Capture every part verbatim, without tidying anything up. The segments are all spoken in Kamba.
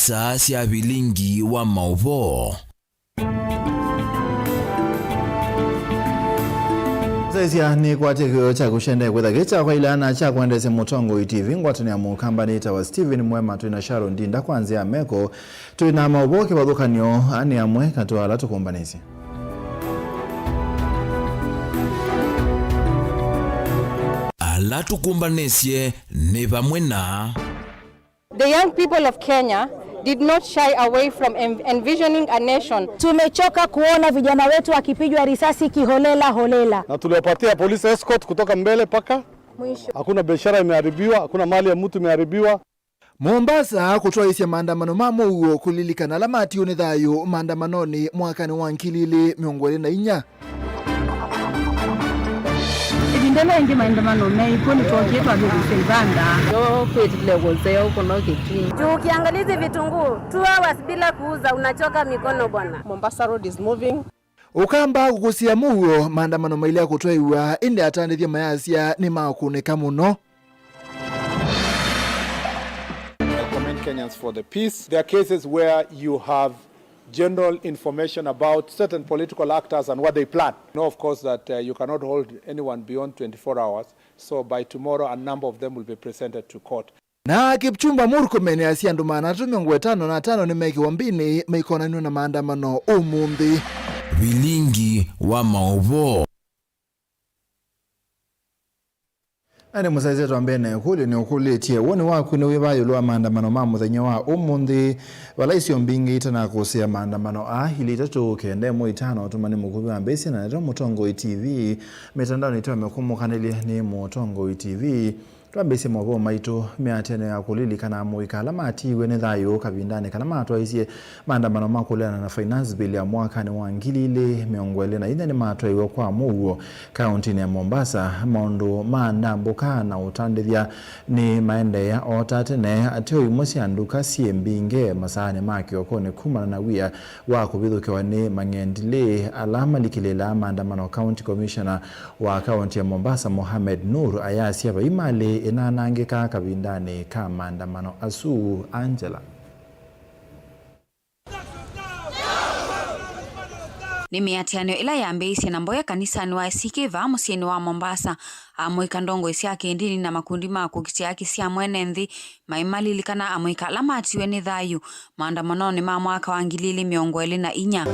Saa sya vilingi wa maũvoo. Saisya nĩkwatya kĩw'ũ kyaku kyendee kwĩtha kĩ kya kwailana kya kwendeesya Mũtongoi T V. Ngwatanĩo ya Mũkamba nĩtawa Stephen Mwema, twĩ na Sharon Ndinda kwa nzĩa ya meko. Twĩ na maũvoo kĩvathũkany'o, aa nĩ amwe katĩ wa ala tũkũmbanĩsye. Ala tũkũmbanĩsye nĩ vamwe na The young people of Kenya did not shy away from en- envisioning a nation. Tumechoka kuona vijana wetu wakipigwa risasi kiholela holela. Na tuliwapatia police escort kutoka mbele mpaka mwisho. Hakuna biashara imeharibiwa, hakuna mali ya mtu imeharibiwa. Mombasa kũtwaĩĩsya maandamano ma mũuo kũlilikana ala matiwe nĩ thayũ maandamanonĩ mwakanĩ wa ngili ilĩ mĩongo ĩlĩ na inya. Ĩvinda ĩla ĩngĩ maandamano meĩkw'o nĩtwookie twathĩthĩsya ivanda. Yo kwĩtile kũseo kũno kĩtini. Juu ukiangalia hizi vitunguu, two hours bila kuuza, unachoka mikono bwana. Mombasa Road is moving. Ũkamba kũkũsĩa mũuo, maandamano mailea kũtwaĩw'a, ĩndĩ atandĩthya mayasya nĩmakũnĩka mũno. I commend Kenyans for the peace. There are cases where you have general information about certain political actors and what they plan. You know, of course, that uh, you cannot hold anyone beyond twenty-four hours. So by tomorrow, a number of them will be presented to court. Na Kipchumba Murkomen asya andũ maana atatũ mĩongo ĩtano na atano nĩmekĩwa mbĩnĩ maikonanw'a na maandamano ũmũnthĩ. Vilingi wa maũvoo. Na nĩ mũsyaĩĩsya twambĩe na ĩkũlyo nĩũkũlĩtye, woni waku nĩ wĩva ĩũlũ wa maandamano ma mũthenya wa ũmũnthĩ, vala isio mbingĩ itanakũsĩa maandamano aa, ilĩ itatũ, kenda ĩmwe itano, ũtũmani mũkuvĩ wa mbĩsĩ na ndeto Mũtongoi T V, mĩtandaonĩ ĩtũ ya mĩkũmũkanĩlye nĩ Mũtongoi T V. Twambĩĩsye maũvoo maitũ mĩatĩanĩo ya kũlilikana amũika ala matiiwe nĩ thayũ kavindanĩ kala matwaisye maandamano ma kũleana na Finance Bill ya mwakanĩ wa ngili ilĩ mĩongo ĩlĩ na inya nĩmatwaiwe kwa mũuo kaũntĩnĩ ya Mombasa. Maũndũ ma ndambũka na ũtandĩthya nĩ maendeea o ta tene. Ateo imwe sya nduka syĩ mbinge masaanĩ ma kĩokonĩ kumana na wia wa kũvithũkĩwa nĩ mang'endilĩ ala malikĩlĩĩlaa maandamano. County Commissioner wa kaũntĩ ya Mombasa, Mohamed Noor, ayasya vai malĩ ĩnanangĩka kavindanĩ ka maandamano asu. Angela. Nĩ mĩatĩanĩo ĩla yambĩĩisye na mboya kanisanĩ wa A C K vaa mũsyĩnĩ wa Mombasa. Amũika ndongoi sya kĩndini na makundi ma kũkitĩa haki sya mwene nthĩ maimalilikana amũika ala matiwe nĩ thayũ maandamanonĩ ma mwaka wa ngili ilĩ mĩongo ĩlĩ na inya.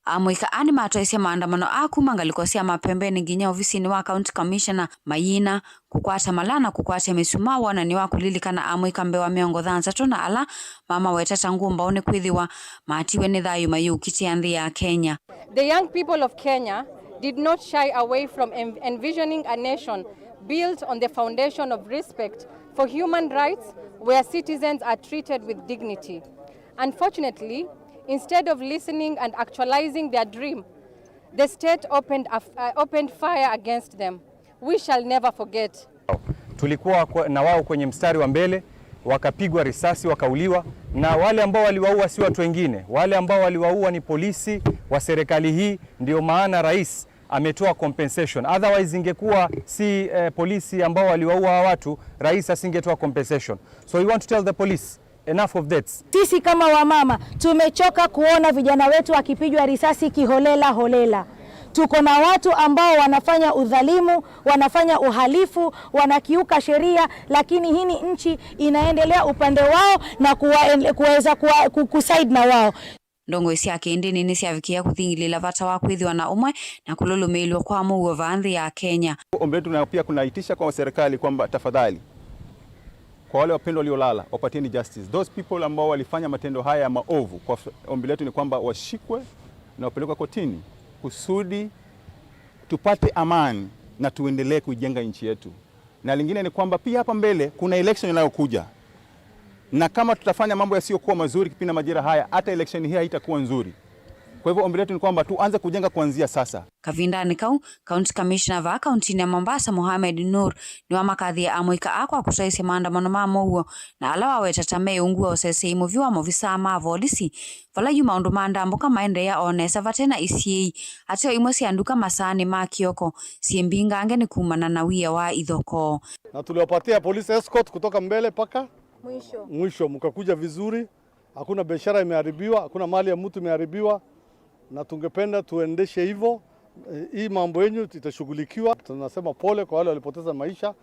Amũika aa nĩmatwaisye maandamano aa kuma ngalĩko sya mapembenĩ nginya ovisinĩ wa County Commissioner, mayina, kũkwata malaa na kũkwatya mĩsumaa wonany'o wa kũlilikana amũika mbee wa mĩongo thanthatũ na ala mamaweta ta ngũmbaũ nĩkwĩthĩwa matiwe nĩ thayũ mayĩũkitĩa nthĩ ya Kenya. The young people of Kenya did not shy away from en- envisioning a nation built on the foundation of respect for human rights, where citizens are treated with dignity. Unfortunately, instead of listening and actualizing their dream, the state opened, a, uh, opened fire against them. We shall never forget. Tulikuwa kwa- na wao kwenye mstari wa mbele, wakapigwa risasi, wakauliwa, na wale ambao waliwaua si watu wengine, wale ambao waliwaua ni polisi wa serikali hii. Ndio maana rais ametoa compensation, otherwise ingekuwa si eh, polisi ambao waliwaua hawa watu, rais asingetoa compensation. So we want to tell the police, enough of that. Sisi kama wamama tumechoka kuona vijana wetu wakipigwa risasi kiholela holela. Tuko na watu ambao wanafanya udhalimu, wanafanya uhalifu, wanakiuka sheria, lakini hii ni nchi inaendelea upande wao na kuwa- kuweza kuwa- ku- kuside na wao. Ndongoi sya kĩndĩnĩ nĩsyavikĩĩa kũthingilĩla vata wa kwĩthĩwa na ũmwe na kũlũlũmĩĩlw'a kwa mũuo vaa nthĩ ya Kenya. Ombi letu na pia kunaitisha kwa serikali kwamba tafadhali, kwa wale wapendwa waliolala, wapatieni justice. Those people ambao walifanya matendo haya ya maovu, kwa f- ombi letu ni kwamba washikwe na wapelekwe kotini kusudi tupate amani na tuendelee kuijenga nchi yetu. Na lingine ni kwamba pia hapa mbele kuna election inayokuja, na kama tutafanya mambo yasiyokuwa mazuri kipindi na majira haya, hata election hii haitakuwa nzuri. Kwa hivyo ombi letu ni kwamba tuanze kujenga kuanzia sasa. Kavindanĩ kau, County Commissioner vaa kauntinĩ ya Mombasa, Mohamed Noor, nĩwamakathie amũika aa kwa kũtaĩsya maandamano ma mũuo na ala waweta ta me ungu wa ũsesei mũvyũ wa maovisaa ma volisi. Vala yu maũndũ ma ndambũka maendeea o nesa vate na isiĩi, ateo imwe sya nduka masaanĩ ma kĩoko syĩ mbingange nĩ kumana na wia wa ithokoo. Na tuliwapatia police escort kutoka mbele mpaka Mwisho. Mwisho, mkakuja vizuri, hakuna biashara imeharibiwa, hakuna mali ya mtu imeharibiwa, na tungependa tuendeshe hivyo. Eh, hii mambo yenyu itashughulikiwa. Tunasema pole kwa wale walipoteza maisha,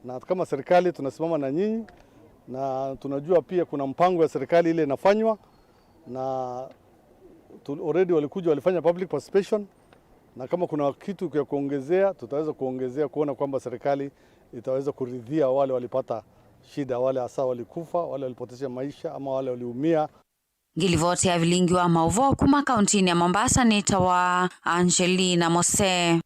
na kama serikali tunasimama na nyinyi, na tunajua pia kuna mpango ya serikali ile inafanywa, na tu-, already walikuja walifanya public participation, na kama kuna kitu ya kuongezea, tutaweza kuongezea kuona kwamba serikali itaweza kuridhia wale walipata shida, wale hasa walikufa, wale walipoteza maisha ama wale waliumia. Ngilivoti ya vilingi wa mauvoo kuma kauntinĩ ya Mombasa nĩtawa Angelina Mose.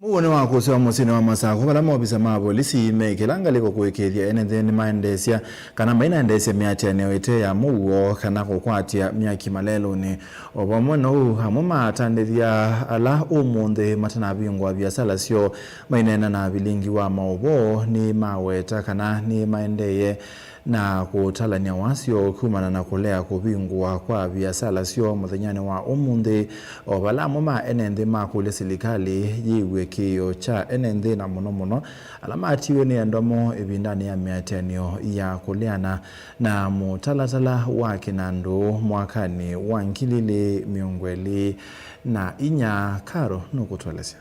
Mũuo nĩ wa kũsĩwa mũsyĩnĩ wa Masakũ, vala maovisa ma volisi me kĩla ngalĩko kũĩkĩĩthya ene nthĩ nĩmaendeesya kana mainaendeesya mĩatĩanĩo ĩte ya mũuo kana kũkwatya myaki malelũnĩ. O vamwe na ũu, amwe ma atandĩthya ala ũmũnthĩ matanavingũa viasala syoo maineena na vilingi wa maũvoo nĩmaweta kana nĩmaendeeye na kũtalany'a wasyo kumana na kũlea kũvingũa kwa viasala syoo mũthenyanĩ wa ũmũnthĩ, o vala amwe ma ene nthĩ makũlya silikalĩ yĩw'e kĩĩo kya ene nthĩ, na mũno mũno ala matiwe nĩ endwa moo ĩvindanĩ ya mĩatĩanĩo ya kũleana na mũtalatala wa kĩnandũ mwakanĩ wa ngili ilĩ mĩongo ĩlĩ na inya. Karo nũkũtũelesya.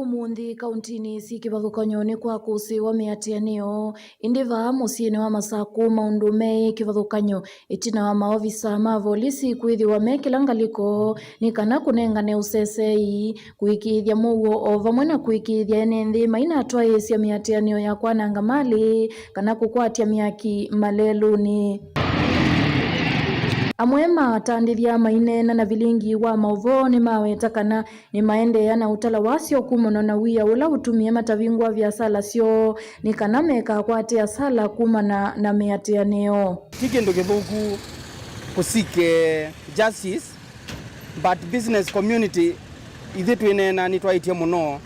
Ũmũnthĩ kauntinĩ syĩ kĩvathũkany'o nĩ kwa kũsĩĩwa mĩatĩanĩo, ĩndĩ vaa mũsyĩnĩ wa Masakũ maũndũ meĩ kĩvathũkany'o ĩtina wa maovisa ma volisi kwĩthĩwa me kĩla ngalĩko nĩ kana kũnengane ũseseei, kũĩkĩĩthya mũuo o vamwe na kũĩkĩĩthya ene nthĩ mainatwaĩĩsya mĩatĩanĩo ya kwananga malĩ kana kũkwatya myaki malelũnĩ. Amwe ma atandĩthya maineena na vilingi wa maũvoo nĩmaweta kana nĩmaendeea na ũtala wasyo kumana na wia ũla ũtumie matavingũa viasala syoo nĩ kana mekakwate asala kumana na mĩatĩanĩo. Ti kĩndũ kĩthũku kũsike justice, but business community ithyĩ twĩneena nĩtwaĩtye mũno.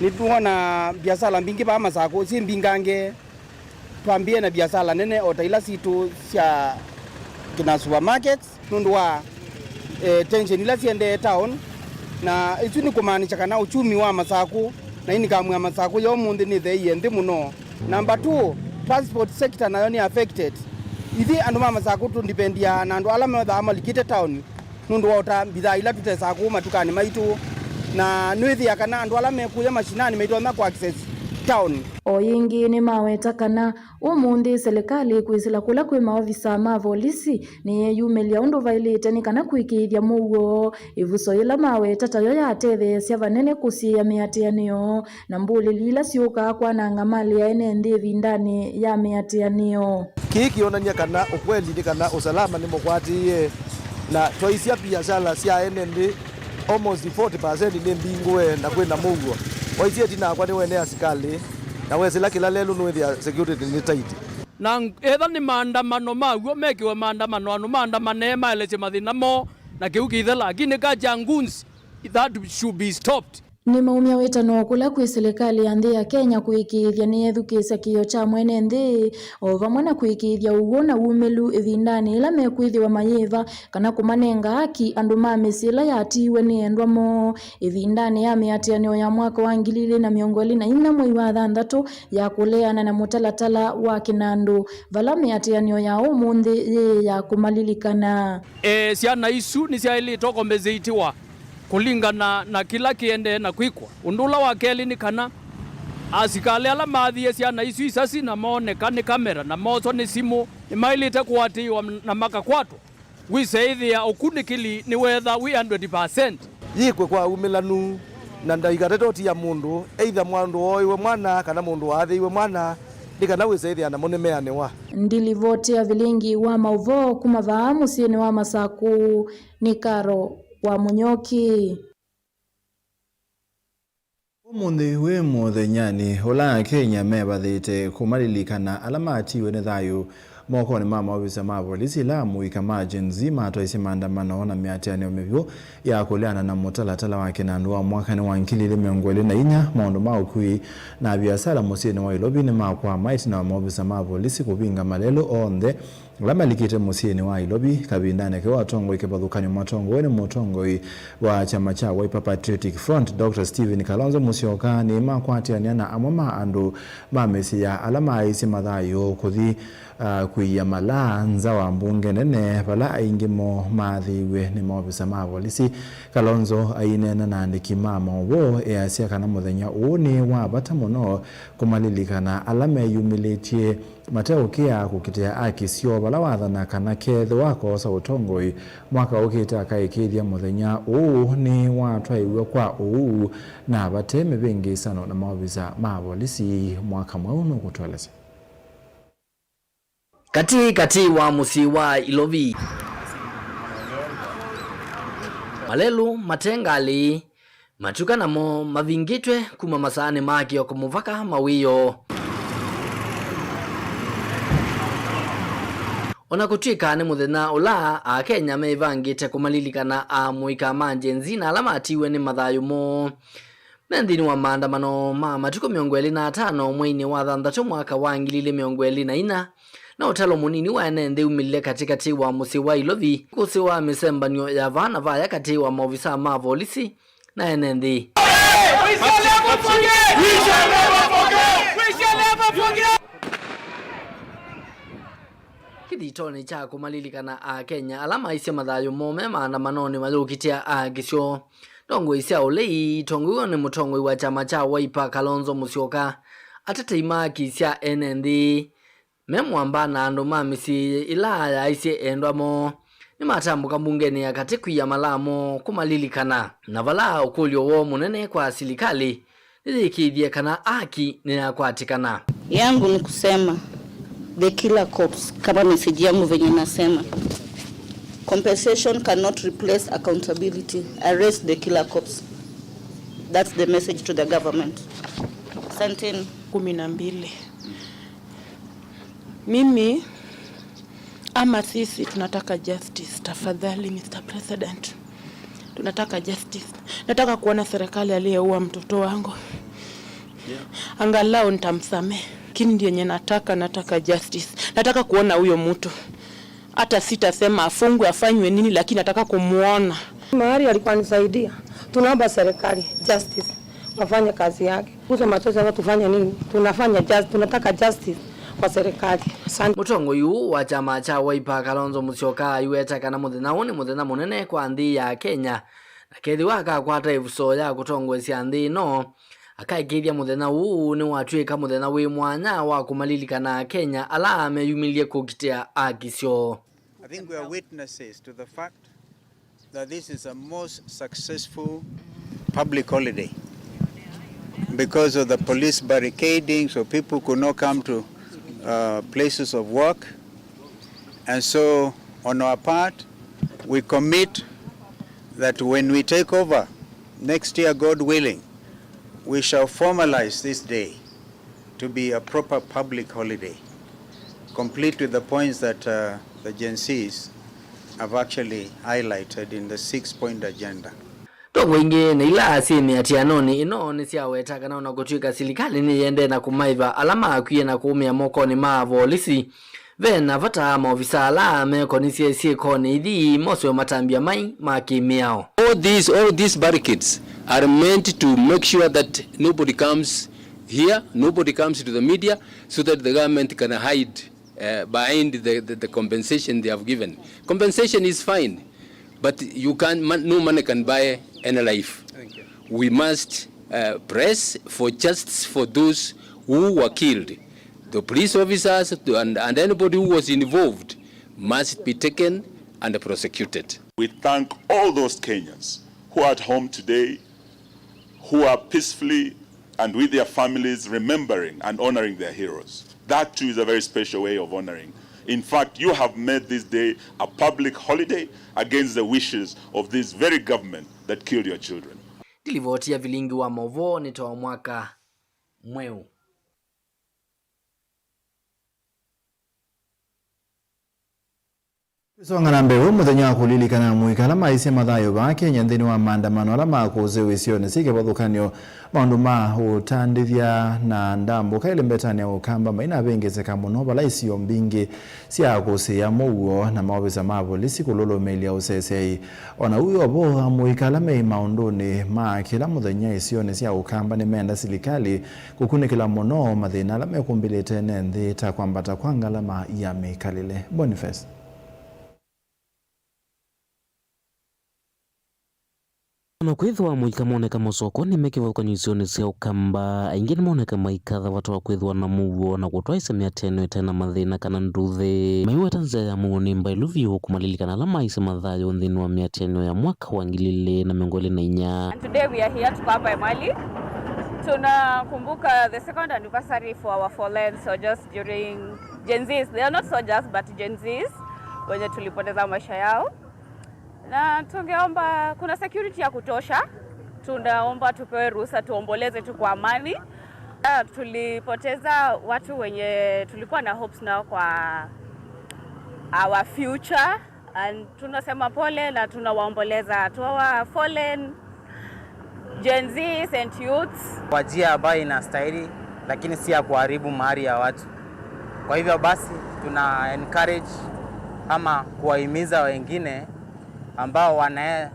Nĩtwona biasala mbingĩ vaa Masakũ syĩ mbingange. Twambĩĩe na biasala nene o ta ila sitũ sya kĩna supermarkets nũndũ wa, eh, tension ila siendee town, na isu nĩ kũmaanisha kana uchumi wa Masakũ na income ya Masakũ ya ũmũnthĩ nĩtheeie nthĩ mũno. Number two, transport sector nayo nĩ affected. Ithyĩ andũ ma Masakũ tũndipendiaa na andũ ala methaa malikĩte town nũndũ wa ũta mbithaa ila tũtesaa kũu matukanĩ maitũ, na nĩwĩthĩa kana andũ ala mekũya mashinani maitonya kũ access town. O yĩngĩ nĩmaweta kana ũmũnthĩ silikalĩ kwĩsĩla kũla kwĩ maovisa ma volisi nĩyeyumĩlya ũndũ vaĩlĩte nĩ kana kũĩkĩĩthya mũuo, ĩvuso yĩla maweta tayo yatetheesya vanene kũsiĩĩa mĩatĩanĩo na mbũlĩli ila syũkaa kwananga malĩ ya ene nthĩ ĩvindanĩ ya mĩatĩanĩo. Kĩĩ kĩonany'a kana ũkweli nĩ kana ũsalama nĩmũkwatĩĩe, na twaisya biasala sya ene nthĩ almost forty percent nĩ mbingũe na kwĩna mũuo. Waisye ĩtina wakwa nĩwene asikalĩ, na wesĩla kĩla lelũ nũĩthĩa security nĩ tight. Na etha nĩ maandamano ma w'o, mekĩwe maandamano, andũ maandamanee maelesye mathĩna moo, na kĩu kĩithela, lakini culture ya goons, that should be stopped. Nĩmaumya wĩtano kũla kwĩ silikalĩ ya nthĩ ya Kenya kũĩkĩĩthya nĩyethukĩĩsya kĩĩo kya mwene nthĩ, o vamwe na kũĩkĩĩthya ũw'o na wumĩlu ĩvindanĩ yĩla mekwĩthĩwa mayĩva kana kũmanenga haki andũ ma mĩsyĩ ĩla yatiiwe nĩ endwa moo ĩvindanĩ ya mĩatĩanĩo ya mwaka wa ngili ilĩ na mĩongo ĩlĩ na inya mwei wa thanthatũ ya kũleana na mũtalatala wa kĩnandũ, vala mĩatĩanĩo ya ũmũnthĩ yĩ ya kũmalilikana. E, syana isu nĩsyaĩlĩte kũkombenseitiwa kũlingana na kĩla kĩendee na kwĩkwa. Ũndũ ũla wa kelĩ nĩ kana asikalĩ ala maathie syana isu isasi na mooneka nĩ kamera na mooswa nĩ simũ nĩmaĩlĩte kũatĩĩwa na makakwatwa. Wĩseĩthĩa ũkunĩkĩli nĩweetha wĩ hundred percent. Yĩkwe kwa umĩlanu na ndaika tete ũtia mũndũ, either mũndũ wooĩwe mwana kana mũndũ waathĩiwe mwana, nĩ kana wĩseĩthĩa namo nĩmeanĩwa. Ndilivoti ya vilingi wa maũvoo kuma vaa mũsyĩnĩ wa Masakũ nĩ Karo wa Mũnyoki. Ũmũnthĩ wĩ mũthenyanĩ ũla Akenya mevathĩte kũmalilikana ala matiwe nĩ thayũ mokonĩ ma maovisa ma volisi ĩla amũika ma Gen Z matwaisye maandamano na mĩatĩanĩo mĩvyũ ya kũleana na mũtalatala wa kĩnandũ wa mwakanĩ wa ngili ilĩ mĩongo ĩlĩ na inya. Maũndũ ma ũkui na viasala mũsyĩnĩ wa Ilovi nĩmakwama ĩtina wa maovisa ma volisi kũvinga malelũ onthe Ala malikĩte mũsyĩnĩ wa Ilovi kavindanĩ kau atongoi kĩvathũkany'o matongoew'e nĩ mũtongoi wa kyama kya Wiper Patriotic Front, Doctor Stephen Kalonzo Musyoka, nĩmakwatĩanĩa na amwe ma andũ ma mĩsyĩ ya ala maaisye mathayũ kũthi, ah, kũia malaa nza wa mbunge nene, vala aingĩ moo maathĩiwe nĩ maovisa ma volisi. Kalonzo aineena na andĩki ma maũvoo easya kana mũthenya ũũ nĩ wa vata mũno kũmalilikana ala meyumĩlĩtye mateũkĩa kũkitĩa aki syoo vala wathana kana kethĩwa akoosa ũtongoi mwaka ũkĩte akaĩkĩĩthya mũthenya ũũ nĩwatwaĩw'e kwa ũuu na vate mĩvĩngĩĩsano na maovisa ma volisi. Mwaka mweũ nũkũtũelesya. Katĩ katĩ wa mũsyĩ wa Ilovi, malelũ mate ngalĩ, matuka namo mavingĩtwe kuma masaanĩ ma kĩoko mũvaka mawĩoo. O na kũtw'ĩka nĩ mũthenya ũla Akenya meĩvangĩte kũmalilikana amũika ma Gen Z na ala matiiwe nĩ mathayũ moo, me nthĩnĩ wa maandamano ma matukũ mĩongo ĩlĩ na atano mweinĩ wa thanthatũ mwaka wa ngili ilĩ mĩongo ĩlĩ na inya, na ũtalo mũnini wa ene nthĩ umĩlile katĩkatĩ wa mũsyĩ wa Ilovi, kũsĩ wa mĩsembanio ya vaa na vaya katĩ wa maovisa ma volisi na ene nthĩ. We shall never forget! We shall never forget! We shall never forget! Kĩthitonĩ kya kũmalilikana Akenya ala maisye mathayũ moo me maandamanonĩ mayũkitĩa akisyo, ndongoi sya ũlei itongoew'e nĩ mũtongoi wa kyama kya Wiper Kalonzo Musyoka, atetei ma aki sya ene nthĩ me mũamba na andũ ma mĩsyĩ ĩla yaaisye endwa moo nĩmatambũka mbungenĩ ya katĩ kwia malaa moo kũmalilikana, na vala ũkũlyo woo mũnene kwa silikalĩ nĩyĩkĩĩthye kana aki nĩyakwatĩkana. Yangu ni kusema the killer cops, kama message yangu venye nasema, compensation cannot replace accountability. Arrest the killer cops. That's the message to the government. Asanteni. Kumi na mbili. Mimi ama sisi tunataka justice, tafadhali, Mister President. Tunataka justice. Nataka kuona serikali aliyeua mtoto wangu. Angalau nitamsamehe. Lakini ndiye yenye nataka, nataka justice. Nataka kuona huyo mtu. Hata sitasema afungwe, afanywe nini, lakini nataka kumuona. Mahali alikuwa anisaidia. Tunaomba serikali justice, wafanye kazi yake. Kuhusu machozi yao, tufanye nini? Tunafanya just, tunataka justice kwa serikali. Asante. Mũtongoi ũũ wa kyama kya Wiper, Kalonzo Musyoka, aiweta kana mũthenya ũũ nĩ mũthenya mũnene kwa nthĩ ya Kenya, na kethĩwa akakwata ĩvuso ya kũtongoesya nthĩ ĩno, akaĩkĩĩthya mũthenya ũũ nĩwatw'ĩka mũthenya wĩ mwanya wa kũmalilikana Akenya ala meyumĩlye kũkitĩa aki syoo. I think we are witnesses to the fact that this is a most successful public holiday because of the police barricading, so people could not come to, uh, places of work. And so, on our part, we commit that when we take over next year, God willing, we shall formalize this day to be a proper public holiday, complete with the points that, uh, the Gen Zs have actually highlighted in the six-point agenda. Ndongoi ingĩ na ila syĩ mĩatĩanonĩ ĩno nĩsyaweta kana o na kũtw'ĩka silikalĩ nĩyĩendee na kũmaĩva ala makwie na kũũmĩa mokonĩ ma avolisi, ve na vata maovisa ala mekonisye syĩkonĩ ithi moswe matambya mai ma kĩ-mĩao. All these, all these barricades are meant to make sure that nobody comes here, nobody comes to the media, so that the government can hide, uh, behind the, the, the compensation they have given. Compensation is fine, but you can, mon-, no money can buy any life. Thank you. We must, uh, press for justice for those who were killed. The police officers and, and anybody who was involved must be taken and prosecuted. We thank all those Kenyans who are at home today, who are peacefully and with their families remembering and honoring their heroes. That too is a very special way of honoring. In fact, you have made this day a public holiday against the wishes of this very government that killed your children. Ndilivoti ya vilingi wa mauvoo nĩ ta wa mwaka mweũ. Tũisonga na mbee, mũthenya wa kũlilikana amũika ala maisye mathayũ vaa Kenya nthĩnĩ wa maandamano ala makũsĩwe isionĩ syĩ kĩvathũkany'o, maũndũ ma ũtandĩthya na ndambũka ĩlembetanĩ ya Ũkamba mainavĩngĩsĩka mũno vala isio mbingĩ sya kũsĩĩa mũuo na maovisa ma volisi kũlũlũmĩĩlya ũseseei. O na ũu wĩ o vo, amũika ala me maũndũnĩ ma kĩla mũthenya isionĩ sya Ũkamba nĩmenda silikalĩ kũkunĩkĩla mũno mathĩna ala mekũmbĩlĩte ene nthĩ, ta kwambata kwa ngalama ya mĩkalĩle. Boniface. Na kwĩthĩwa amũika moneka mũsokoni me kĩvathũkany'o isionĩ sya Ũkamba, aingĩ nĩmoneka maikatha vata wa kwĩthĩwa na mũuo na kũtwaĩsya mĩatĩanĩo ĩte na mathĩna kana nduthĩ. Maiweta nzĩa ya mũuo nĩ mbaĩlu vyũ kũmalilikana ala maisye mathayũ nthĩnĩ wa mĩatĩanĩo ya mwaka wa ngili ilĩ na mĩongo ĩlĩ na inya. And today we are here, tuko hapa Emali. Tunakumbuka the second anniversary for our fallen soldiers during Gen Zs. They are not soldiers, but Gen Zs wenye tulipoteza maisha yao. Na tungeomba, kuna security ya kutosha, tunaomba tupewe ruhusa tuomboleze tu kwa amani. Ah, tulipoteza watu wenye tulikuwa na hopes nao kwa our future, and tunasema pole na tunawaomboleza to our fallen Gen Zs and youths. Kwa njia ambayo inastahili, lakini si ya kuharibu mali ya watu. Kwa hivyo basi, tuna encourage ama kuwahimiza wengine ambao wana-,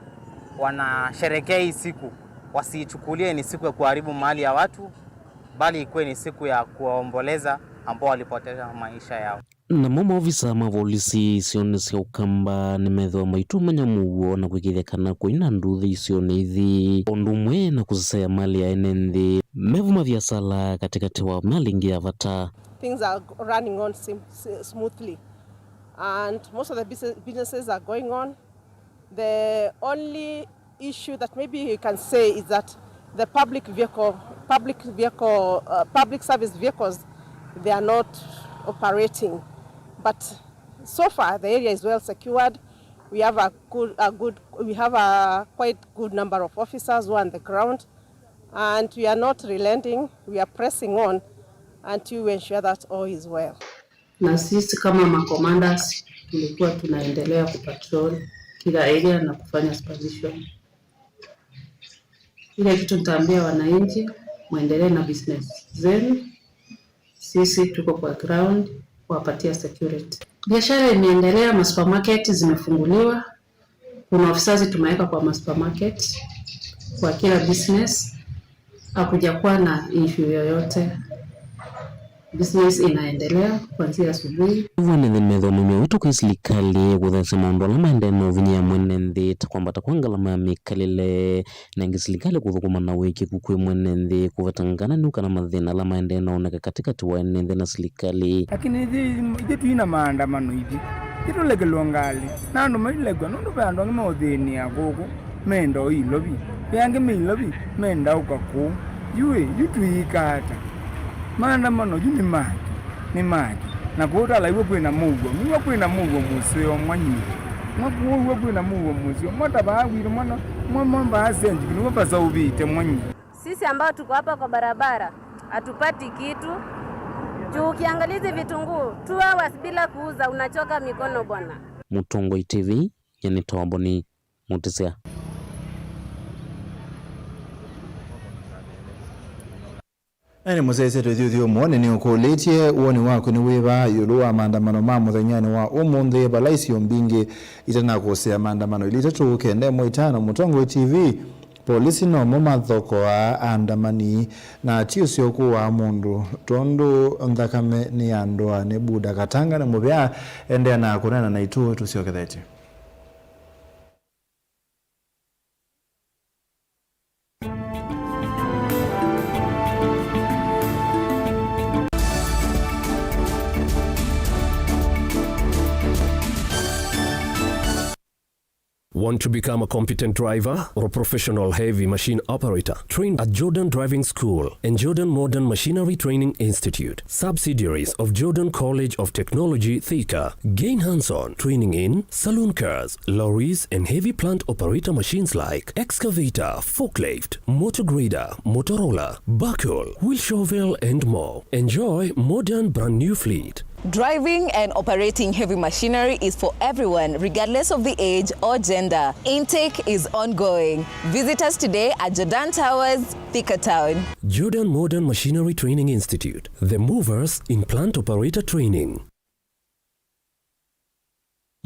wanasherehekea hii siku, wasiichukulie ni siku ya kuharibu mali ya watu, bali ikuwe ni siku ya kuwaomboleza ambao walipoteza maisha yao. Namo maovisa ma volisi isionĩ sya Ũkamba nĩmethĩwa maitũmanya mũuo na kwĩkĩĩthya kana kũina nduthĩ isionĩ ithi, ũndũ ũmwe na kũseseea malĩ ya ene nthĩ. Mevuma viasala katĩkatĩ wa malĩ ĩngĩ ya vata. Things are running on sim-, s-, smoothly, and most of the busi-, businesses are going on. The only issue that maybe you can say is that the public vehicle, public vehicle, uh, public service vehicles, they are not operating. But so far, the area is well secured. We have a good, a good, we have a quite good number of officers who are on the ground, and we are not relenting. We are pressing on until we ensure that all is well. Na sisi kama ma commanders tulikuwa tunaendelea kupatrol kila area na kufanya supervision. Ile kitu nitaambia wananchi, muendelee na business zenu. Sisi tuko kwa ground kuwapatia security. Biashara imeendelea, ma supermarket zimefunguliwa. Kuna officers tumeweka kwa ma supermarket, kwa kila business. Hakujakuwa na issue yoyote. Business inaendelea kuanzia asubuhi. Ĩvo ene nthĩ nĩmethĩwa maumya wĩto kwĩ silikalĩ kũthesya maũndũ ala maendee na ũvinyĩĩa mwene nthĩ, ta kwambata kwa ngalama ya mĩkalĩle, na ĩngĩ silikalĩ kũthũkũma na ũĩkĩĩku kwĩ mwene nthĩ kũvetangana nĩ kana mathĩna ala maendee na oneka katĩkatĩ wa ene nthĩ na silikalĩ. Lakini ithyĩ, ithyĩ twĩ na maandamano ithyĩ. Ithyĩ tũlekelwe ngalĩ. Na andũ mailekw'a nũndũ ve andũ angĩ maũthĩnĩa kũkũ, menda o ilovi. Ve angĩ me ilovi, menda ũka kũu. Yu ĩ, yu tũyĩka ata? Maandamano yu nĩ maki, nĩ maki. Na kũu twalaiw'a kwĩ na mũuo. Nĩw'a kwĩ na mũuo mũseo mwanyi. Mwa kũu w'a kwĩ na mũuo mũseo. Mwa ta vaa witũ mwana, mwa, mwa vaa senjiki, nĩw'a vasaũvĩte mwanyi. Sisi ambao tuko hapa kwa barabara, hatupati kitu. Juu ukiangalia hizi vitunguu, two hours bila kuuza, unachoka mikono bwana. Mũtongoi T V, nyie nĩ Tomboni Mũtĩsya. Ene mũsyaĩĩsya tũthyũthyũmũo, nĩnĩũkũlĩtye woni waku nĩ wĩva ĩũlũ wa maandamano ma mũthenyanĩ wa ũmũnthĩ, vala isio mbingĩ itanakũsĩa maandamano ilĩ itatũ kenda ĩmwe itano. Mũtongoi T V, polisi nomo mathokoaa aandamani, na ti ũseo kũaa mũndũ, tondũ nthakame nĩ ya ndũa nĩ buda. Katanga nĩ mũvea, endeea na kũneena naitũ tũsyokethetye. Want to become a competent driver or a professional heavy machine operator? Train at Jordan Driving School and Jordan Modern Machinery Training Institute, subsidiaries of Jordan College of Technology, Thika. Gain hands-on training in saloon cars, lorries, and heavy plant operator machines like excavator, forklift, motor grader, motor roller, backhoe, wheel shovel, and more. Enjoy modern brand new fleet, Driving and operating heavy machinery is for everyone, regardless of the age or gender. Intake is ongoing. Visit us today at Jordan Towers, Thika Town. Jordan Modern Machinery Training Institute, the movers in plant operator training.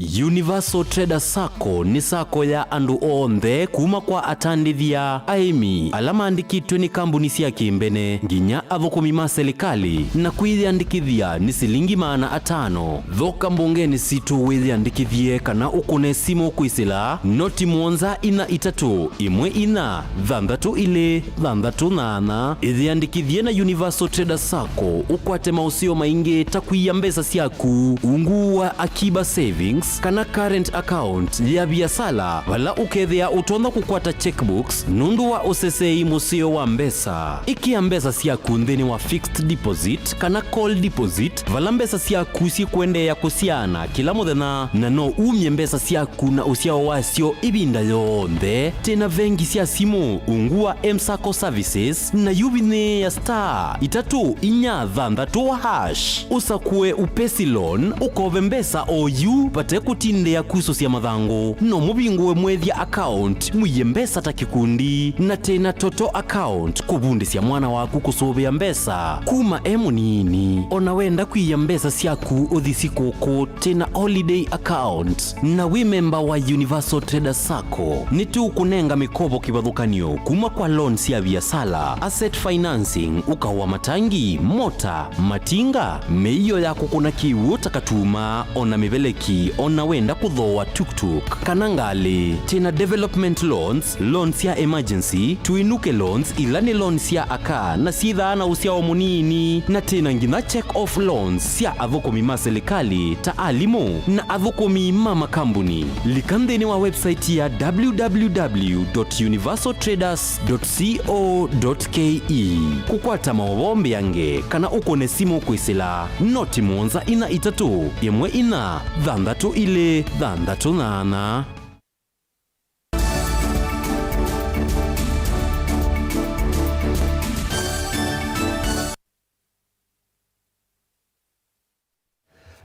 Universal Trader Sacco nĩ sacco ya andũ onthe, kuma kwa atandĩthya, aĩmi, ala maandĩkĩtwe nĩ kambuni sya kĩmbene, nginya athũkũmi ma silikalĩ, na kwĩyĩandĩkĩthya nĩ silingi maana atano. Thoka mbongenĩ sitũ wĩyĩandĩkĩthye kana ũkũne simũ kwĩsĩla noti mũonza inya itatũ ĩmwe inya thanthatũ ilĩ thanthatũ nyanya. Ĩyĩandĩkĩthye na Universal Trader Sacco ũkwate maũseo maingĩ ta kũia mbesa syaku ungu wa Akiba Savings kana current account ya biasala, vala ũkethĩa ũtonya kũkwata checkbooks nũndũ wa ũsesei mũseo wa mbesa. Ĩkĩa mbesa syaku nthĩnĩ wa fixed deposit kana call deposit, vala mbesa syaku syĩkũendeea kũsyaana kĩla mũthenya, na no umye mbesa syaku na ũsyao wasyo ĩvinda yonthe. Twĩ na vengi sya simũ ungu wa M-Sacco Services, na yu vinyĩĩa star itatũ inya thanthatũ hash. Ũsakũe Upesi Loan, ũkove mbesa o yu vate kũtindĩa kusũsya mathangũ. No mũvingũe Mwethya account, mũie mbesa ta kĩkundi, na twĩ na Toto account, kũvundĩsya mwana waku kũsũvĩa mbesa kuma e mũnini. O na wenda kwĩia mbesa syaku ũthi sikũkũ, twĩ na holiday account. Na wĩ memba wa Universal Trader Sacco, nĩtũkũnenga mĩkovo kĩvathũkany'o kuma kwa loan sya viasala, asset financing, ũkaũ wa matangi, mota, matinga, mĩio ya kũkũna kĩw'ũ ta katuma, o na mĩveleki, o na wenda kũthooa tuk-tuk kana ngalĩ. Twĩ na development loans, loans sya emergency, tũinũke loans, ila nĩ loans sya aka na syĩthaa na ũsyao mũnini, na twĩ na nginya check off loans sya athũkũmi ma silikalĩ ta alimũ na athũkũmi ma makambuni. Lika nthĩnĩ wa website ya w w w dot universal traders dot co dot k e. Kũkwata maũvoo mbĩange kana ũkũne simũ kwĩsĩla noti mũonza inya itatũ ĩmwe inya thanthatũ ilĩ thanthatũ nyanya.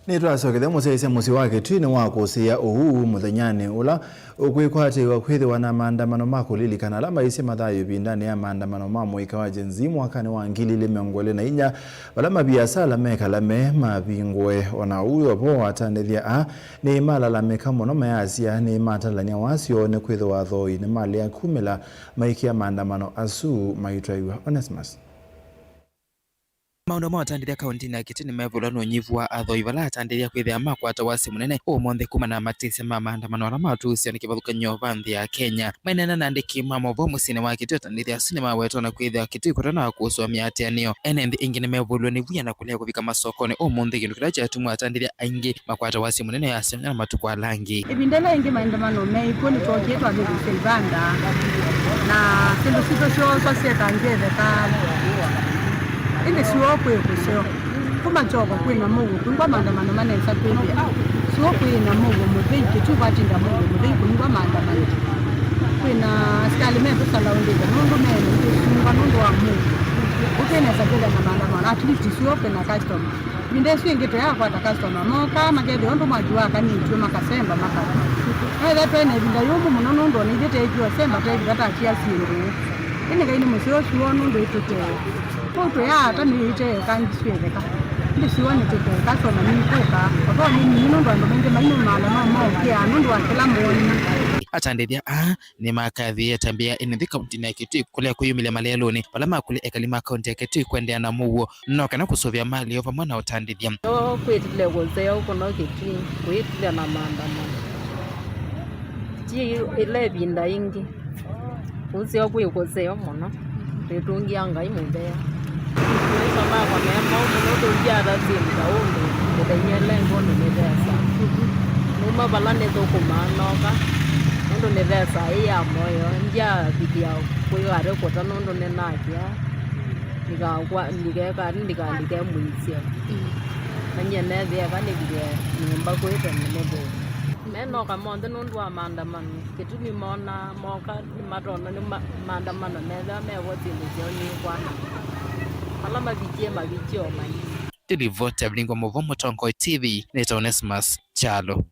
Nĩtwasokethya mũsyaĩĩsya mũsyĩ wa Kĩtui nĩ wa kũsĩĩa ũu mũthenyanĩ ũla ũkwĩkwatĩĩwa kwĩthĩwa na maandamano ma kũlilikana ala maisye mathayũ ĩvindanĩ ya maandamano ma mũika wa Gen Z mwakanĩ wa ngili ilĩ mĩongo ĩlĩ na inya, vala maviasala mekalame mavingũe. O na ũu o vo, atandĩthya aa nĩmalalamĩka mũno, mayasya nĩmatalany'a wasyo nĩkwĩthĩwa athoi nĩmalea kumĩla maikĩa maandamano asu maitwaĩw'a. Onesmus. Maũndũ ma ũtandĩthya kaũntĩnĩ ya Kitui nĩmevulwa nĩ ũnyivu wa athoi vala atandĩthya kwĩthĩa makwata wasyo mũnene ũmũnthĩ kumana na matĩsya ma maandamano ala matũũsĩwa nĩ kĩvathũkany'o va nthĩ ya Kenya. Maineena na andĩki ma maũvoo mũsyĩnĩ wa Kitui, atandĩthya asu nĩmaweta na kwĩthĩa Kitui kũtona kũsũa mĩatĩanĩo. Ene nthĩ ĩngĩ nĩmevulwe nĩ wia na kũlea kũvika masokonĩ ũmũnthĩ, kĩndũ kĩla kyatuma atandĩthya aingĩ makwata wasyo mũnene yasya na matukũ ala angĩ. Ĩvinda ĩla ĩngĩ maandamano meĩkw'o nĩtwookie twavĩthisya ivanda, na syĩndũ sitũ syooswa syetangĩĩtheka. Ĩndĩ syũa kwĩ kũseo. Kuma kyoko kwĩ na mũuo, kwingwa maandamano manesa kwĩthĩa. Syũa kwĩ na mũuo mũthei, Kitui kwatinda mũuo mũthei, kwingwa maandamano. Kwĩ na asikalĩ metũsalaũndĩte nũndũ meene itũsunga nũndũ wa mũuo. Ũtwĩ nesa kwĩthĩa na maandamano, at least syũa kwĩ na customer. Ĩvinda ĩsu ĩngĩ tũyakwata customer, mokaa makethĩa ũndũ mwaki wakanĩtw'e, makasemba, makatwa. No ethĩwa twĩ na ĩvinda yũmũ mũno, nũndũ o na ithyĩ teĩkie ũsemba, teĩvitha tatia syĩndũ. Ĩndĩ Ngai nĩ mũseo, syũa nũndũ ĩtũtee. Kwoou tũyaata nĩ ĩte ĩkangi syĩtheka. Ĩndĩ syũa nĩtũtee, customer nĩikũka. Ota nĩ nini nũndũ andũ maingĩ mainũmaala no maũkĩaa nũndũ wa kĩla mooni. Atandĩthya aa nĩmakathĩĩe atambĩa ene nthĩ kaũntĩnĩ ya Kitui kũlea kwĩyumĩlya malelũnĩ vala makũlya ekali ma kaũntĩ ya Kitui kũendeea na mũuo no kana kũsũvĩa malĩo vamwe na ũtandĩthya. Yo kwĩtile kũseo kũno Kitui, kwĩtile na maandamano. Ti ĩla ĩvinda ĩngĩ. Kũseo kwĩ kũseo mũno. Twĩtũngĩa Ngai mũvea. Maisha makwa me maũ mũno, tũngĩata syĩndũ ta ũndũ mĩthenya ĩla ĩngĩ ũndũ nĩvesa. Numa vala nĩthũkũmaa noka, nũndũ nĩvesa ĩ ya mũyo, ndyavikĩa kwĩgarĩ kũta nũndũ nĩnakĩa, ndikakwa, ndikeka, ndikalike mũisyo. Na nyie nethĩe ka nĩvike nyũmba kwĩte nĩmũthĩe. Menoka monthe nũndũ wa maandamano. Kĩtumi mona moka nĩmatona nĩ ma-, maandamano methĩwa mevo syĩndũ syoo nĩkwana. Ala mavikie mavikie o manyie. Nĩ livoti ya Vilingi wa Mauvoo Mũtongoi T V, nĩtawa Onesmus Kyalo.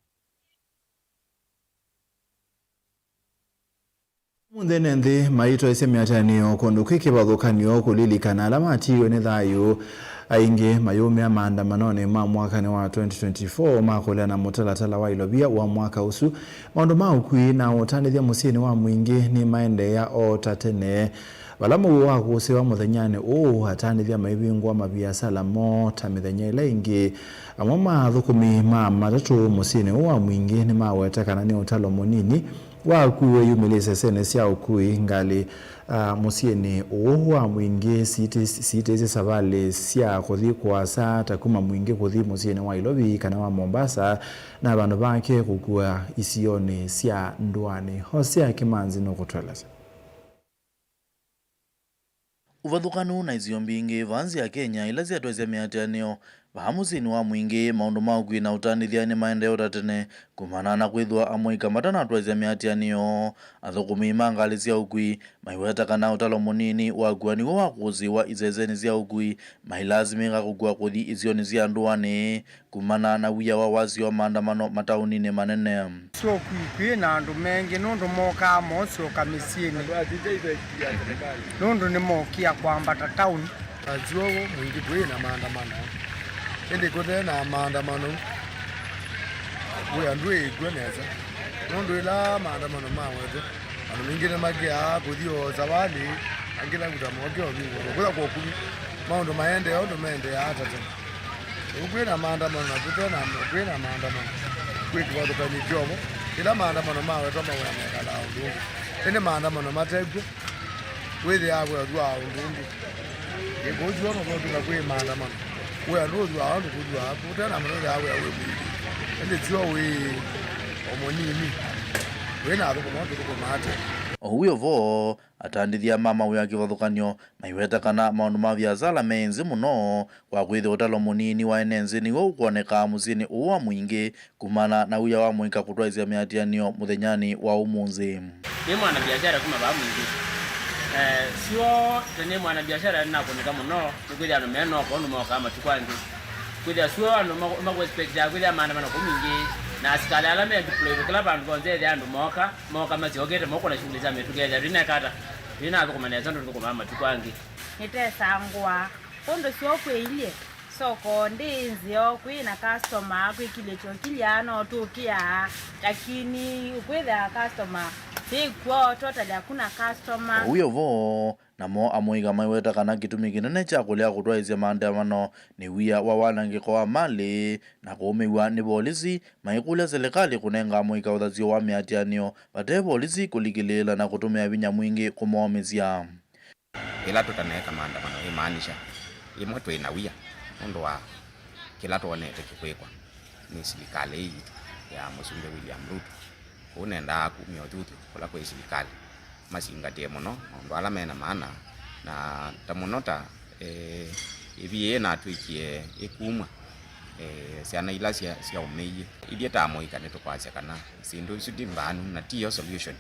Ũmũnthĩ ene nthĩ maitwaisye mĩatĩanĩo kũndũ kwĩ kĩvathũkany'o kũlilikana ala matiiwe nĩ thayũ. Aingĩ mayumĩa maandamanonĩ ma mwakanĩ wa twenty twenty-four ma kũleana na mũtalatala wa ilovia wa mwaka ũsu. Maũndũ ma ũkui na ũtandĩthya mũsyĩnĩ wa mũingĩ nĩmaendeea o ta tene. Vala mũuo wa kũsĩwa mũthenyanĩ ũũ, atandĩthya maivingũa maviasala moo ta mĩthenya ĩla ĩngĩ. Amwe ma athũkũmi ma matatũ mũsyĩnĩ ũũ wa mũingĩ nĩmaweta kana nĩ ũtalo mũnini wa ũkui wĩyumĩlĩsye isesenĩ sya ũkui ngalĩ, ah, mũsyĩnĩ ũũ wa mũingĩ siitĩ-, siitĩsye savalĩ sya kũthi kũasa ta kuma mũingĩ kũthi mũsyĩnĩ wa Ilovi kana wa Mombasa, na vandũ vake kũkua isionĩ sya ndũanĩ. Hosea Kĩmanzi nũkũtũelesya. Ũvathũkanu na isio mbingĩ vaa nzĩ ya Kenya ila syatwaisye mĩatĩanĩo. Vaa mũsyĩnĩ wa mũingĩ, maũndũ ma ũkui na ũtandĩthya nĩmaendee o ta tene, kumana na kwĩthĩwa amũika matanatwaisya mĩatĩanĩo. Athũkũmi ma ngalĩ sya ũkui maiweta kana ũtalo mũnini wa kũa nĩw'o wa kũsĩĩwa isesenĩ sya ũkui, mailasimĩka kũkua kũthi isionĩ sya ndũanĩ. Kumana na wia wa wasyo wa maandamano mataũninĩ manene. Syokwĩ kwĩ na andũ mengĩ nũndũ mokaa mosyoka mĩsyĩnĩ nũndũ nĩmokĩa kwambata taũni. Nzyovo mũingĩ twĩ na maandamano, ĩndĩ kũte na maandamano wĩa ndwĩĩkw'o nesa nũndũ ĩla maandamano mawetwe, andũ maingĩ nĩmakĩaa kũthi o savalĩ, angĩ lakuta moke o vingũa kũya kwa ũkumi. Maũndũ maendee ũndũ maendeeaa ta tene. Rĩu kwĩ na maandamano na kũte na, kwĩ na maandamano, kwĩ kĩvathũkany'o kyovo. Ĩla maandamano mawetwa mawĩa mekalaa ũndũ ũngĩ, ĩndĩ maandamano matekw'o, wĩthĩaa wĩa ũthuaa ũndũ ũngĩ. Ĩkũũ syoo nũkũtw'ĩka kwĩ maandamano, wĩa ndũthuaa ũndũ kũthuaa, kũte na maandamano wĩthĩaa wĩa wĩ mwingĩ, ĩndĩ syoo wĩ o mũnini, wĩ na athũkũma ũndũ ũthũkũmaa tene. O wĩ o vo, atandĩthya ma mawĩa kĩvathũkany'o maiweta kana maũndũ ma viasala me nzĩ mũno, kwa kwĩthĩwa ũtalo mũnini wa ene nzĩ nĩw'o ũkwonekaa mũsyĩnĩ ũũ wa mũingĩ kumana na wia wa mũika kũtwaĩsya mĩatĩanĩo mũthenyanĩ wa ũmũnthĩ. Nĩ mwanabiashara kuma vaa mũingĩ. Eh, syo, nĩ mwanabiashara nĩnakũnĩka mũno, nĩkwĩthĩa andũ menooka ũndũ mokaa matukũ angĩ. Kwĩthĩa syo andũ ma-, makuexpectaa kwĩthĩa maandamano kũu mingĩ, na asikalĩ ala me deployed kĩla vandũ vonthe ethĩa andũ mooka, mooka masyokete, mokũna shughuli sya mĩtũkĩ, ethĩa twĩneka ata, twĩnathũkũma nesa ũndũ tũthũkũmaa matukũ angĩ. Nĩtesangũa. Ũndũ syo kwĩilye, soko ndĩ nzeo, kwĩ na customer, kwĩ kĩlĩkyo kĩlya no tũkĩa, lakini ũkwĩthĩa customer yĩkw'o, totally hakuna customer. O wĩ o vo, namo amũika maiweta kana kĩtumi kĩnene kya kũlea kũtwaĩsya maandamano nĩ wia wa wanangĩko wa malĩ na kũũmĩw'a nĩ volisi, maikũlya silikalĩ kũnenga amũika ũthasyo wa mĩatĩanĩo vate volisi kũlikĩlĩĩla na kũtũmĩa vinya mwingĩ kũmoomĩsya. Ĩla tũtaneeka maandamano, ĩmaanisha ĩmwe twĩ na wia nũndũ wa kĩla twonete kĩkwĩkwa nĩ silikalĩ ĩĩ yitũ ya Mũsumbĩ William Ruto. Kwoou nendaa kumya ũthuthyo kũla kwĩ silikalĩ, masingatĩe mũno maũndũ ala me na maana, na ta mũno ta, eh, ĩvi ĩĩ natw'ĩkie ĩkumw'a, eh, syana ila sya-, syaũmĩie. Ithyĩ ta amũika nĩtũkwasya kana syĩndũ isu ti mbaanu na tiyo solution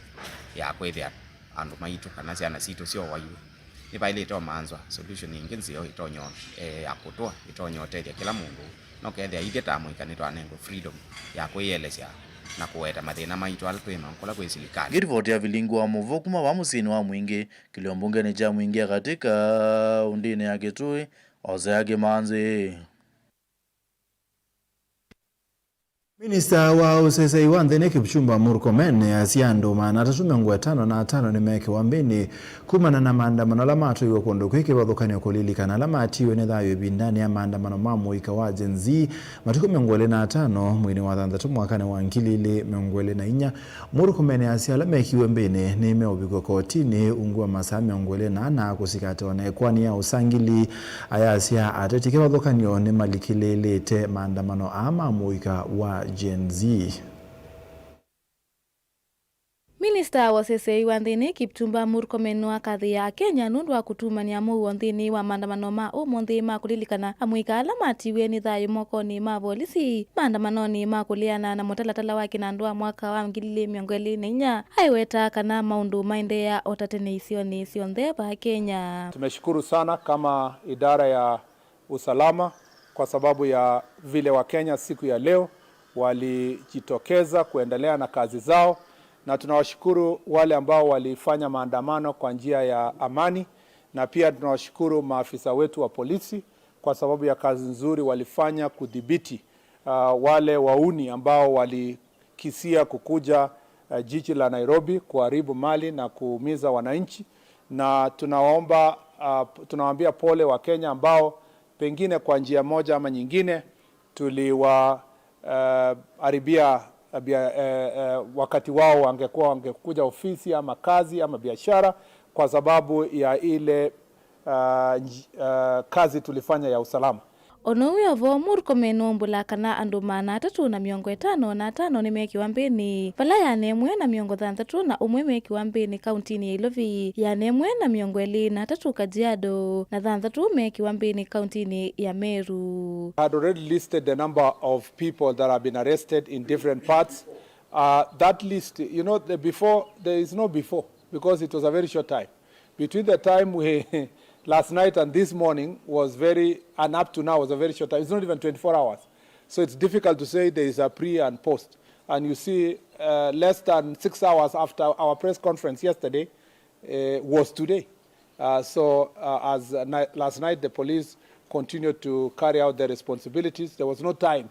ya kwĩthĩa andũ maitũ kana syana sitũ syoowaiwe. Nĩvaĩlĩte ũmanthwa solution ĩngĩ nzeo ĩtonya, eh, ya kũtũa, ĩtonya ũtethya kĩla mũndũ. No kethĩa ithyĩ ta amũika nĩtwanengwe freedom ya kwĩyĩelesya na kũweta mathĩna maitũ ala twĩ namo kũla kwĩ silikalĩ. Ngĩrivoti ya Vilingi wa Mũvo kuma vaa mũsyĩnĩ wa Mwingĩ, kĩlio mbungeni kya Mwingĩ ya Katĩ kaũndĩnĩ ya Kitui, Hosea Kĩmanzi. Minista wa ũseseĩ wa nthĩnĩ Kipchumba Murkomen easya andũ maana atatũ mĩongo ĩtano na atano nĩmeekĩwa mbĩnĩ kumana na maandamano ala matwaiwe kũndũ kwĩ kĩvathũkany'o kũlilikana ala matiiwe nĩ thayũ ĩvindanĩ ya maandamano ma mũika wa Gen Z matukũ mĩongo ĩlĩ na atano mweinĩ wa thanthatũ mwakanĩ wa ngili ilĩ mĩongo ĩlĩ na inya. Murkomen easya ala mekiwe mbĩnĩ nĩmeũvikwa kotinĩ ungu wa masaa mĩongo ĩlĩ na ana kũsikatĩwa na ĩkoani ya ũsangili. Ayasya ateti kĩvathũkany'o nĩmalikĩlĩĩlĩte maandamano aa ma mũika wa Gen Z. Minista wa ũseseĩ wa nthĩnĩ Kipchumba Murkomen nĩwakathĩĩa Akenya nũndũ wa kũtumanĩa mũuo nthĩnĩ wa maandamano ma ũmũnthĩ ma kũlilikana amũika ala matiwe nĩ thayũ mokonĩ ma volisi maandamanonĩ ma kũleana na mũtalatala wa kĩnandũ wa mwaka wa ngili ilĩ mĩongo ĩlĩ na inya. Aiweta kana maũndũ maendeea o ta tene isionĩ syonthe vaa Kenya. Tumeshukuru sana kama idara ya usalama kwa sababu ya vile Wakenya siku ya leo walijitokeza kuendelea na kazi zao, na tunawashukuru wale ambao walifanya maandamano kwa njia ya amani, na pia tunawashukuru maafisa wetu wa polisi kwa sababu ya kazi nzuri walifanya kudhibiti, ah, wale wauni ambao walikisia kukuja, eh, jiji la Nairobi kuharibu mali na kuumiza wananchi. Na tunawaomba, ah, tunawaambia pole Wakenya ambao pengine kwa njia moja ama nyingine tuliwa, eh, haribia, eh, bia-, eh, eh, wakati wao wangekuwa, wangekuja ofisi ama kazi ama biashara kwa sababu ya ile, ah, nj-, ah, kazi tulifanya ya usalama. O na ũu wĩ o vo, Murkomen waumbũla kana andũ maana atatũ na mĩongo ĩtano na atano nĩmekiwa mbĩnĩ, vala yana ĩmwe na mĩongo thanthatũ na ũmwe mekiwa mbĩnĩ kauntinĩ ya Ilovi, yana ĩmwe na mĩongo ĩlĩ na atatũ Kajiado, na thanthatũ mekiwa mbĩnĩ kauntinĩ ya Meru. I had already listed the number of people that have been arrested in different parts. Uh, that list, you know, the before, there is no before, because it was a very short time. Between the time we, last night and this morning was very, and up to now was a very short time. It's not even twenty-four hours. So it's difficult to say there is a pre and post. And you see, uh, less than six hours after our press conference yesterday, uh, was today. Uh, so, uh, as, uh, ni-, last night, the police continued to carry out their responsibilities. There was no time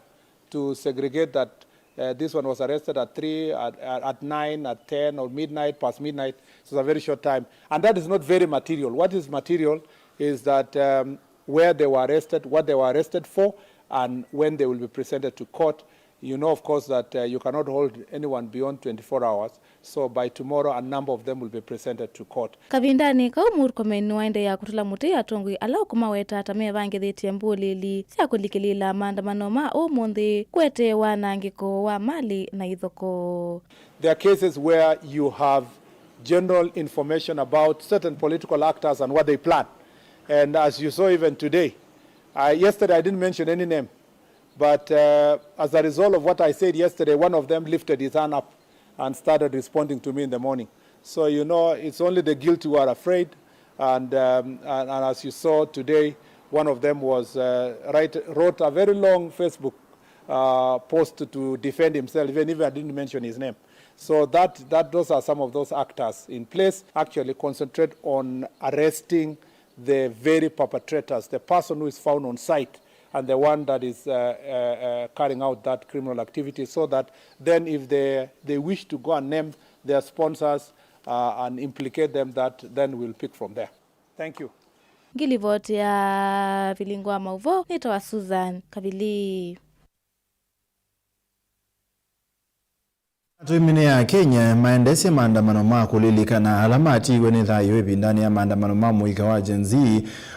to segregate that, uh, this one was arrested at three, at, at, at nine, at ten, or midnight, past midnight. So it's a very short time. And that is not very material. What is material is that, um, where they were arrested, what they were arrested for, and when they will be presented to court. You know, of course, that, uh, you cannot hold anyone beyond twenty-four hours. So by tomorrow, a number of them will be presented to court. Kavindanĩ kau, Murkomen nĩwaendeea kũtũla mũtĩ atongoi ala ũkũmaweta ta mevangĩthĩtye mbũlĩli sya kũlikĩlĩĩla maandamano ma ũmũnthĩ, kũetee wanangĩko wa mali na ithoko. There are cases where you have general information about certain political actors and what they plan. And as you saw even today, I, yesterday I didn't mention any name. But, uh, as a result of what I said yesterday, one of them lifted his hand up and started responding to me in the morning. So, you know, it's only the guilty who are afraid. And, um, and, and as you saw today, one of them was, uh, write, wrote a very long Facebook, uh, post to defend himself, even if I didn't mention his name. So that, that, those are some of those actors in place. Actually concentrate on arresting the very perpetrators, the person who is found on site and the one that is, uh, uh, uh, carrying out that criminal activity, so that then if they, they wish to go and name their sponsors, uh, and implicate them, that then we'll pick from there. Thank you. Ngilivoti ya Vilingo wa Mauvoo, nĩtawa Susan Kavili. Atũi mĩnĩ ya Kenya maendesye maandamano ma kũlilikana ala matiiwe nĩ thayũ ĩvindanĩ ya maandamano ma mũika wa Gen Z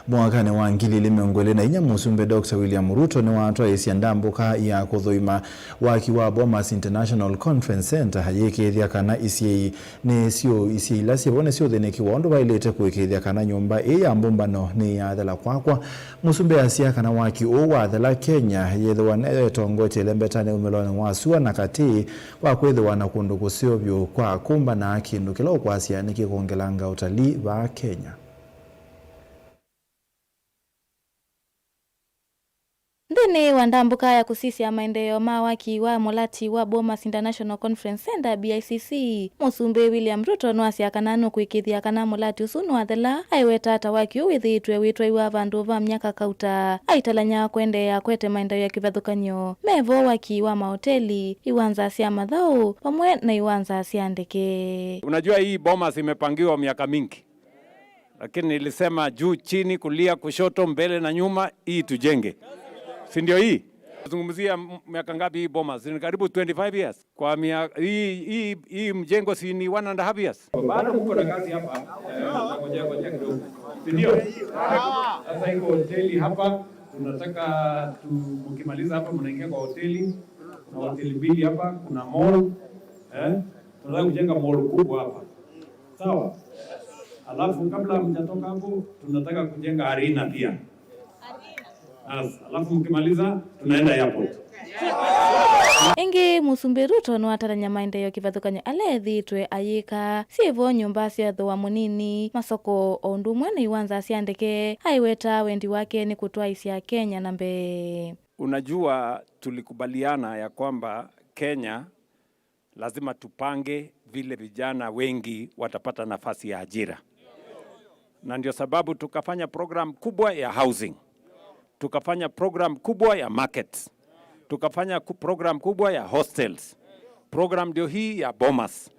mwakanĩ wa ngili ilĩ mĩongo ĩlĩ na inya. Mũsumbĩ Doctor William Ruto nĩwatwaĩĩsye ndambũka ya kũthũima waki wa Bomas International Conference Center, ayĩkĩĩthya kana isyai nĩ syo, isyai ila syĩvo nĩsyũthĩnĩkiwa ũndũ vaĩlĩte kũĩkĩĩthya kana nyũmba ĩĩ ya mbũmbano nĩyathela kwakwa. Mũsumbĩ asya kana waki ũũ wathela, Kenya yĩthĩwa nĩyo ĩtongoetye ĩlembetanĩ umĩlonĩ wa sua na katĩ, kwa kwĩthĩwa na kũndũ kũseo vyũ kwa kũmbanaa, kĩndũ kĩla ũkwasya nĩkĩkwongelanga ũtalii vaa Kenya. Nthĩnĩ wa ndambũka ya kũsisya maendeeo ma waki wa mũlati wa Bomas International Conference Center, B I C C, Mũsumbĩ William Ruto nĩwasya kana nũkwĩkĩĩthya kana mũlati ũsu nĩwathela, aiweta ta waki ũũ wĩthĩĩtwe wĩtwaiwa vandũ va myaka kauta, aitalany'a kũendeea kwete maendeeo ya kĩvathũkany'o, me vo waki wa maoteli, iwanza sya mathaũ, vamwe na iwanza sya ndeke. Unajua hii Bomas imepangiwa miaka mingi. Lakini nilisema juu chini, kulia kushoto, mbele na nyuma, hii tujenge. Si ndio hii? Zungumzia m-, miaka ngapi hii Bomas? Ni karibu twenty-five years. Kwa mia-, hii, hii, hii mjengo si ni one and a half years? Bado mko na kazi hapa. Eh, ngojea, ngojea kidogo. Si ndio? Sasa iko hoteli hapa, tunataka tu-, mkimaliza hapa mnaingia kwa hoteli. Kuna hoteli mbili hapa, kuna mall. Eh? Tunataka kujenga mall kubwa hapa. Sawa? Alafu kabla hamjatoka hapo, tunataka kujenga arena pia. As, alafu mkimaliza, tunaenda airport. Ĩngĩ, Mũsumbĩ Ruto nĩwatalany'a maendeeo kĩvathũkany'o ala ethĩĩtwe ayĩka syĩ vo nyũmba sya thooa mũnini, masoko, o ũndũ ũmwe na iwanza sya ndeke. Aiweta wendi wake nĩ kũtwaĩsya Kenya na mbee. Unajua, tulikubaliana ya kwamba Kenya lazima tupange vile vijana wengi watapata nafasi ya ajira, na ndio sababu tukafanya program kubwa ya housing, tukafanya program kubwa ya markets, tukafanya ku-, program kubwa ya hostels. Program ndio hii ya Bomas.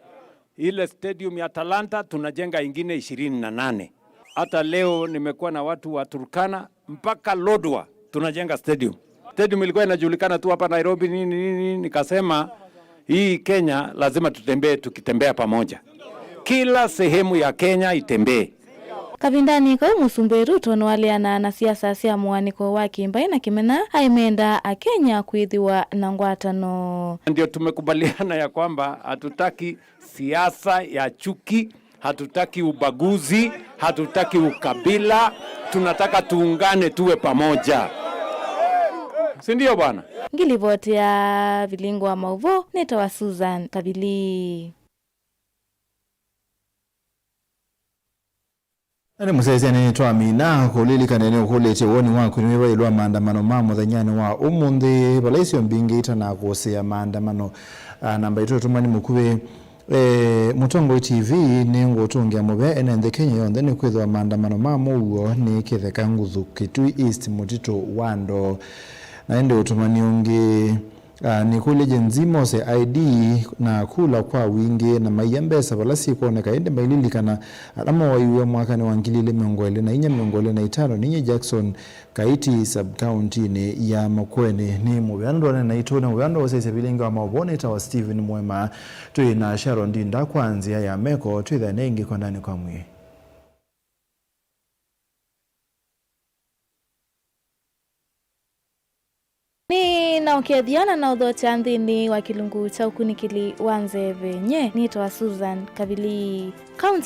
Ile stadium ya Talanta tunajenga ingine ishirini na nane. Hata leo nimekuwa na watu wa Turkana mpaka Lodwar tunajenga stadium. Stadium ilikuwa inajulikana tu hapa Nairobi nini nini, nikasema hii Kenya lazima tutembee, tukitembea pamoja. Kila sehemu ya Kenya itembee. Kavindanĩ kau, Mũsumbĩ Ruto nĩwaleanaa na siasa sya mũanĩko wa kĩmbaĩ na kĩmena, aimenda Akenya kwĩthĩwa na ngwatano. Ndio tumekubaliana ya kwamba hatutaki siasa ya chuki, hatutaki ubaguzi, hatutaki ukabila. Tunataka tuungane, tuwe pamoja, si ndio bwana? Ngilivoti ya Vilingo wa Mauvoo, nĩtawa Susan Kavili. Na nĩ mũsyaĩĩsya nĩtwamina kũlilikana nĩ ũkũlĩtye woni waku nĩ wĩva ĩũlũ wa maandamano ma mũthenyanĩ wa ũmũnthĩ, vala isio mbingĩ itanakũsĩa maandamano. Ah, namba itũ ũtũmani mũkuvĩ. Eh, Mũtongoi T V nĩ ngũtũngĩa mũvea ene nthĩ Kenya yonthe nĩ kwĩthĩwa maandamano ma mũuo nĩ kĩtheka nguthu Kitui East mũtitũ wa Ndoo. Na ĩndĩ ũtũmani ũngĩ, ah, nĩkũlye Gen Z mose I D na kula kwa wingĩ na maia mbesa vala syĩkwoneka, ĩndĩ maililikana ala mowaiwe mwakanĩ wa ngili ilĩ mĩongo ĩlĩ na inya, mĩongo ĩlĩ na itano. Ninye Jackson Kaiti, sub-county-inĩ ya Makueni. Nĩ mũvea nũndũ wa nene naitũ, na mũvea nũndũ wa ũsyaĩĩsya Vilingi wa Maũvoo. Nĩtawa Stephen Mwema. Twĩ na Sharon Ndinda kwa nzĩa ya meko, twĩthane ĩngĩ kwa ndani kwa mwĩĩ. Nĩ na ũkethya na na ũthokya nthĩnĩ wa kĩlungu kya ũkunĩkĩli wa nzeve. Nye nĩtawa Susan Kavili. Kaunti